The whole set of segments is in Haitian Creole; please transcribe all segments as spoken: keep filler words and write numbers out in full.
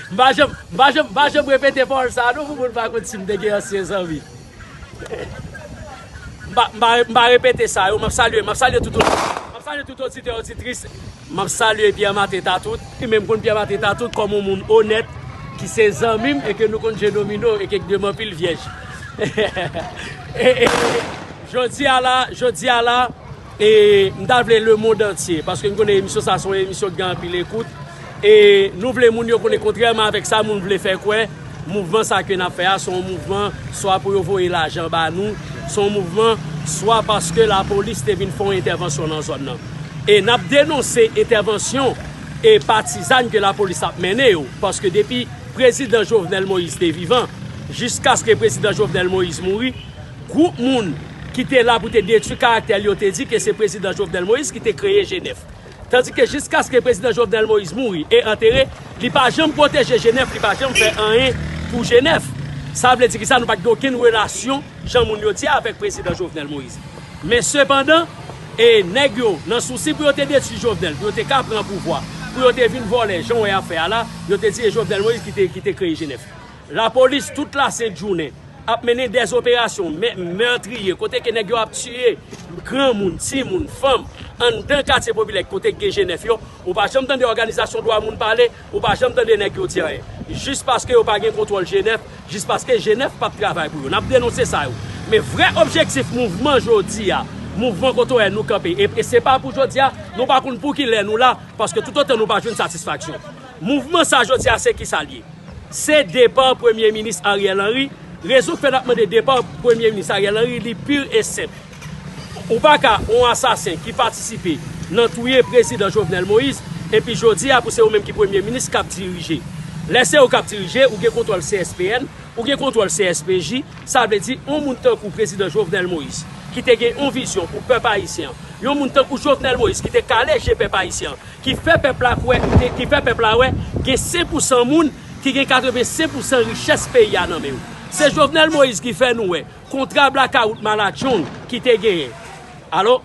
M pa janm, m pa janm, m pa janm repete pawòl sa a non, pou moun pa konn si m te gen ansyen zanmi. M pa, m pa, m pa repete sa yo, m ap salye, m ap salye tout, m ap salye tout oditè, oditris. M ap salye Pierre Martin Tatout. Li menm konn Pierre Martin Tatout kòm yon moun onèt, ki se zanmi m, e ke nou konn jwe domino, e ke m anpil vyèj. E, e, jodi a la, jodi a la, e m ta vle lemonn antye, paske m konnen emisyon sa se yon emisyon ki gen anpil ekout. E nou vle moun yo konnen, kontrèman avèk sa moun vle fè kwè, mouvman sa ke n ap fè a, se yon mouvman swa pou yo voye lajan ba nou, se yon mouvman swa paske lapolis te vin fè yon entèvansyon nan zòn nan. E n ap denonse entèvansyon e patizan ke lapolis ap mennen yo, paske depi prezidan Jovenel Moïse te vivan, jiskaske prezidan Jovenel Moïse mouri, gwoup moun ki te la pou te detwi karaktè l yo te di ke se prezidan Jovenel Moïse ki te kreye G nèf. Tandike jiskaske prezidan Jovenel Moïse mouri e antere, li pa janm pwoteje G nèf, li pa janm fè anyen pou G nèf. Sa vle di ki sa? Nou pa t gen okenn relasyon, jan moun yo di, avèk prezidan Jovenel Moïse. Men sepandan, e nèg yo, nan sousi pou yo te detwi Jovenel, pou yo te ka pran pouvwa, pou yo te vin vòlè, jan w wè y ap fè a la, yo te di e Jovenel Moïse ki te, ki te kreye G nèf. Lapolis, tout lasent jounen, ap mennen dèzoperasyon mè-, mètriye, kote ke nèg yo ap tiye granmoun, timoun, fanm, anndan katye popilè, kote ke gen G nèf yo. Ou pa janm tande òganizasyon dwa moun pale, ou pa janm tande nèg yo di anyen. Jis paske yo pa gen kontwòl G nèf, jis paske G nèf p ap travay pou yo. N ap denonse sa yo. Men vrè objektif mouvman jodi a, mouvman kote w wè nou kanpe, e, e se pa pou jodi a, nou pa konn pou ki lè nou la, paske toutotan nou pa jwenn satisfaksyon. Mouvman sa jodi a, se ki sa l ye? Se depa Premye Minis Ariel Henry. Rezon k fè n ap mande depa Premye Minis Ariel Henry, li pur e senp. Ou pa ka yon asasen ki patisipe nan touye prezidan Jovenel Moïse, epi jodi a pou se ou menm ki premye minis k ap dirije. Lè se ou k ap dirije, ou gen kontwòl C S P N, ou gen kontwòl C S P J, sa vle di yon moun tankou prezidan Jovenel Moïse, ki te gen yon vizyon pou pèp ayisyen an, yon moun tankou Jovenel Moïse ki te kale je pèp ayisyen an, ki fè pèp la kwè, ki, ki fè pèp la wè, gen senk pousan moun ki gen katrevensenk pousan richès peyi a nan men yo. Se Jovenel Moïse ki fè nou wè kontra blakawout malatchong ki te genyen. Alo?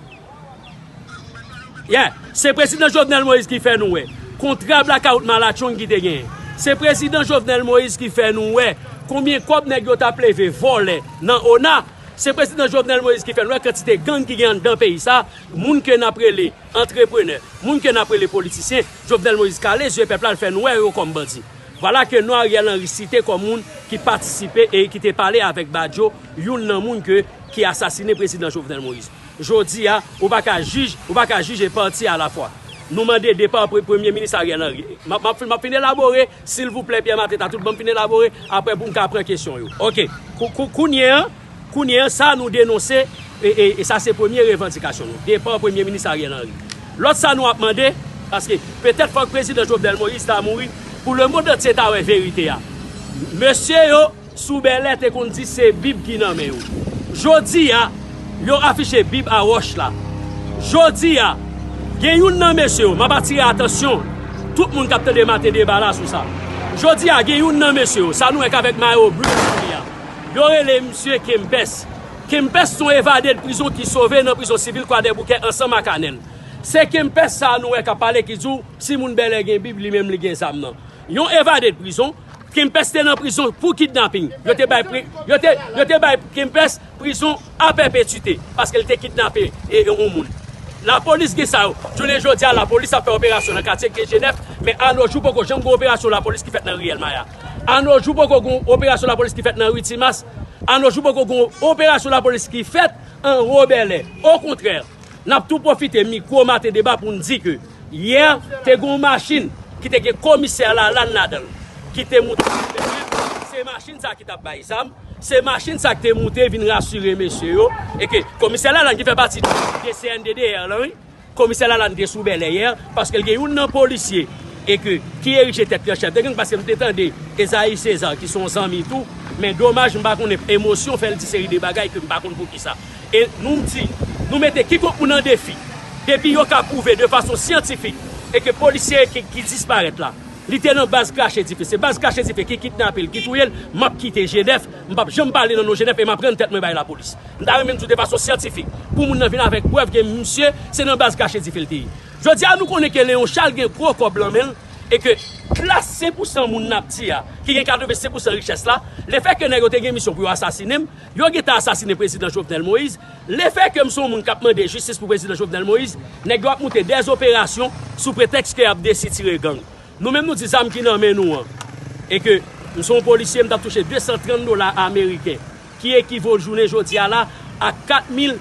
Yeah, se prezidan Jovenel Moïse ki fè nou wè kontra blakawout malatchong ki te genyen. Se prezidan Jovenel Moïse ki fè nou wè konbyen kòb nèg yo t ap leve vòlè nan ona. Se prezidan Jovenel Moïse ki fè nou wè kantite gang ki gen anndan peyi sa, moun ke n ap rele antreprenè, moun ke n ap rele politisyen, Jovenel Moïse kale zye pèp la, l fè nou wè yo kòm bandi. Vwala ke non Ariel Henry site kòm moun ki patisipe e ki te pale avèk Badio, youn nan moun ke, ki asasine prezidan Jovenel Moïse. Jodi a, ou pa ka jij, ou pa ka jije pati alafwa. Nou mande depa pre-, premye minis Ariel Henry. M ap, m ap fin, m ap fin elabore, silvouplè, Pierre Martin Tatout, ban m fin elabore, apre pou m ka pran kesyon yo. Oke. Kou-, kou-, kounye a, kounye a, sa nou denonse, e, e, e sa se premye revandikasyon nou. Depa premye minis Ariel Henry. Lòt sa nou ap mande, paske petèt fòk prezidan Jovenel Moïse ta mouri pou lemonn antye ta wè verite a. Mesye yo sou Bèlè te konn di se Bib ki nan men yo. Jodi a, yo afiche Bib a wòch la. Jodi a, gen youn nan mesye yo, m ap atire atansyon tout moun k ap tande maten deba la sou sa. Jodi a, gen youn nan mesye yo, sa nou wè k avèk mayo blu sou li a. Yo rele misye Kempès. Kempès se yon evade de prizon ki sove nan prizon sivil Kwadèboukè ansanm ak Anèl. Se Kempès sa a nou wè k ap pale ki di w si moun Bèlè gen Bib, li menm li gen zam nan. Yon evade de prizon, Kempès te nan prizon pou kidnaping. Yo te bay pri-, yo te, yo te bay Kempès prizon a pèpetite, paske l te kidnape e, e, yon moun. Lapolis gen sa yo. Jounen jodi a, lapolis ap fè operasyon nan katye K G nèf, men anojou poko janm gen operasyon lapolis ki fèt nan riyèl Maya. Anojou poko gen operasyon lapolis ki fèt nan ri Timas. Anojou poko gen operasyon lapolis ki fèt anwo Bèlè. Okontrè, n ap tou pwofite mikwo maten deba pou n di ke yè te gen yon machin ki te gen komisè Lalann ladan l, ki te moute. Se machin sa ki t ap bay zam, se machin sa ki te moute vin rasire mesye yo, e ke komisè Lalann ki fè pati de C N D D R lan, wi. Komisè Lalann te sou Bèlè yè, paske l gen youn nan polisye, e ke, ki erije tèt li an chèf de gang, paske m te tande Esaïe César, ki se yon zanmi tou, men domaj, m pa konnen emosyon fè l di seri de bagay ke m pa konn poukisa. E nou di, nou mete kikòk moun an defi, depi yo ka pwouve de fason syantifik, e ke polisye ki, ki disparèt la, li te nan baz krache dife. Se baz krache dife ki kidnape l, ki touye l. M ap kite G nèf, m p ap janm pale nan non G nèf e m ap rann tèt mwen bay lapolis. M ta renmen m di w de fason syantifik, pou moun nan vin avèk prèv ke misye, se nan baz krache dife l te ye. Jodi a, nou konnen ke Léon Charles gen gwo kòb nan men l e ke klas senk pousan moun n ap di a, ki gen katrevensenk pousan richès la, lefètke nèg yo te gen misyon pou yo asasinen m, yo gentan asasinen prezidan Jovenel Moïse. Lefètke m se yon moun k ap mande jistis pou prezidan Jovenel Moïse, nèg yo ap moute dèzoperasyon sou pretèks ke y ap desitire gang. Nou menm nou di zam ki nan men nou an, e ke m se yon polisye, m t ap touche de san trant dola ameriken, ki ekivo jounen jodi a la a kat mil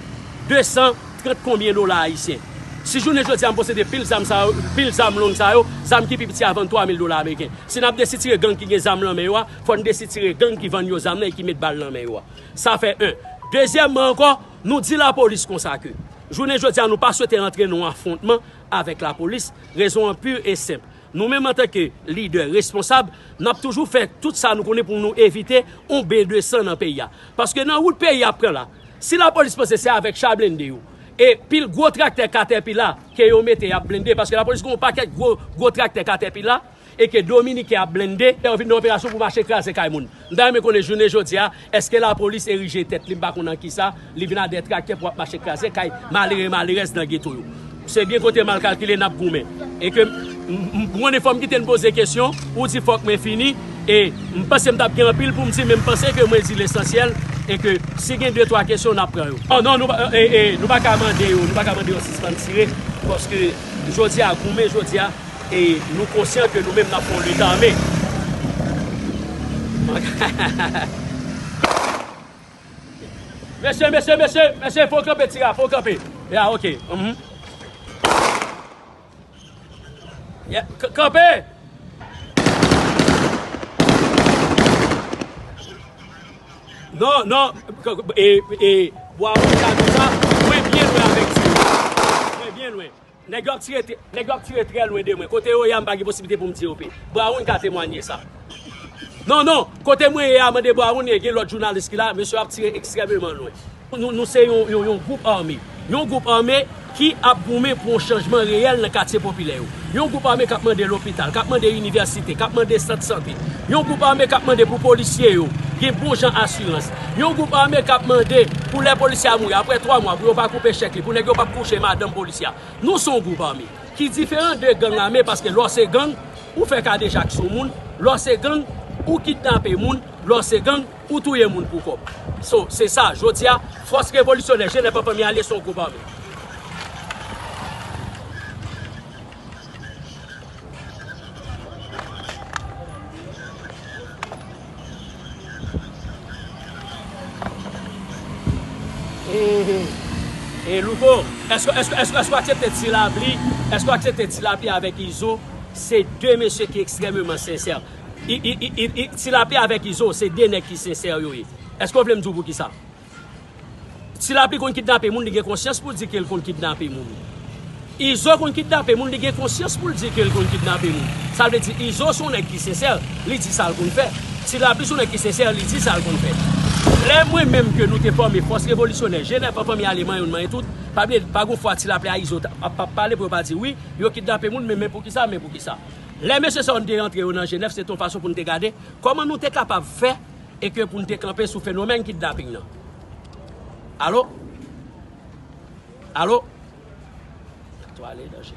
de san trant konbyen dola ayisyen. Si jounen jodi a m posede pil zam sa yo, pil zam long sa yo, zam ki pi piti a vann twa mil dola ameriken. Si n ap desitire gang ki gen zam nan men yo a, fò n desitire gang ki vann yo zam nan e ki met bal nan men yo a. Sa fè en. Dezyèmman ankò, nou di lapolis konsa ke jounen jodi a nou pa swete rantre nan yon afwontman avèk lapolis. Rezon an pi e senp. Nou menm antanke lidè responsab, n ap toujou fè tout sa nou konnen pou nou evite yon ben de san nan peyi a. Paske nan wout peyi a ap pran la, si lapolis panse se avèk cha blende yo, e pil gwo traktè Caterpillar ke yo mete y ap blende, paske lapolis gen yon pakèt gwo, gwo traktè Caterpillar, e ke Dominiken ap blende, yo vin nan operasyon pou mache kraze kay moun. M ta renmen konnen jounen jodi a, èske lapolis erije tèt li, m pa konn nan kisa, li vin ak de traktè pou ap mache kraze kay malere malerèz nan geto yo. Se byen kote m al kalkile n ap goumen. E ke m, m, m konnen fò m kite n poze kesyon, ou di fòk mwen fini, e m panse m t ap gen anpil pou m di, men m panse ke mwen di lesansyèl, e ke si gen de twa kesyon, n ap pran yo. Oh non, nou pa, e, e, nou pa ka mande yo, nou pa ka mande yo sispann tire, paske jodi a, goumen jodi a, e nou konsyan ke nou menm n ap fè yon lit ame. Mesye, mesye, mesye, mesye, fò w kanpe, tira, fò w kanpe. Ya, ok. Mhm. Ya, k-, kanpe! Non, non, k-, e, e, bwa wouj la, konsa, mwen byen lwen avèk ti. Mwen byen lwen. Nèg yo ap tire, nèg yo ap tire trè lwen de mwen. Kote yo ye a, m pa gen posiblite pou m di yo pe. Brown ka temwanye sa. Non, non, kote mwen ye a, mande Brown, e gen lòt jounalis ki la, mesye ap tire ekstrèmeman lwen. Nou, nou se yon, yon, yon gwoup ame. Yon gwoup ame ki ap goumen pou yon chanjman reyèl nan katye popilè yo. Yon gwoup ame k ap mande lopital, k ap mande inivèsite, k ap mande sant sante. Yon gwoup ame k ap mande pou polisye yo gen bon jan asirans. Yon gwoup ame k ap mande pou lè polisye a mouri, apre twa mwa, pou yo pa koupe chèk li, pou nèg yo p ap kouche madanm polisye a. Nou se yon gwoup ame ki diferan de gang ame, paske lè w se gang, ou fè kadejak sou moun, lè w se gang, ou kidnape moun, lè w se gang, ou touye moun pou kòb. So, se sa, jodi a, Fòs Revolisyonè Jenèf an Fanmi Alye se yon gwoup ame. Mhm. E Louko, èske, èske, èske, èske w aksepte Ti Lapli, èske w aksepte Ti Lapli avèk Izo, se de mesye ki ekstrèmeman sensè. I, i, i, i, i, Ti Lapli avèk Izo, se de nèg ki sensè yo ye. Èske w vle m di w poukisa? Ti Lapli konn kidnape moun, li gen konsyans pou l di ke l konn kidnape moun. Izo konn kidnape moun, li gen konsyans pou l di ke l konn kidnape moun. Sa vle di Izo se yon nèg ki sensè, li di sa l konn fè. Ti Lapli se yon nèg ki sensè, li di sa l konn fè. Lè mwen menm ke nou te fòme Fòs Revolisyonè Jenèf an Fanmi Alye, manyen youn manyen tout, pa bliye, pa gon fwa Ti Lapli a Izo t ap, ap, ap pale pou yo pa di wi, yo kidnape moun, men, men poukisa, men poukisa. Lè mesye sa yo n te rantre yo nan Jenèf, se te yon fason pou n te gade kòman nou te kapab fè e ke pou n te kanpe sou fenomèn kidnaping nan. Alo? Alo? Twale danje.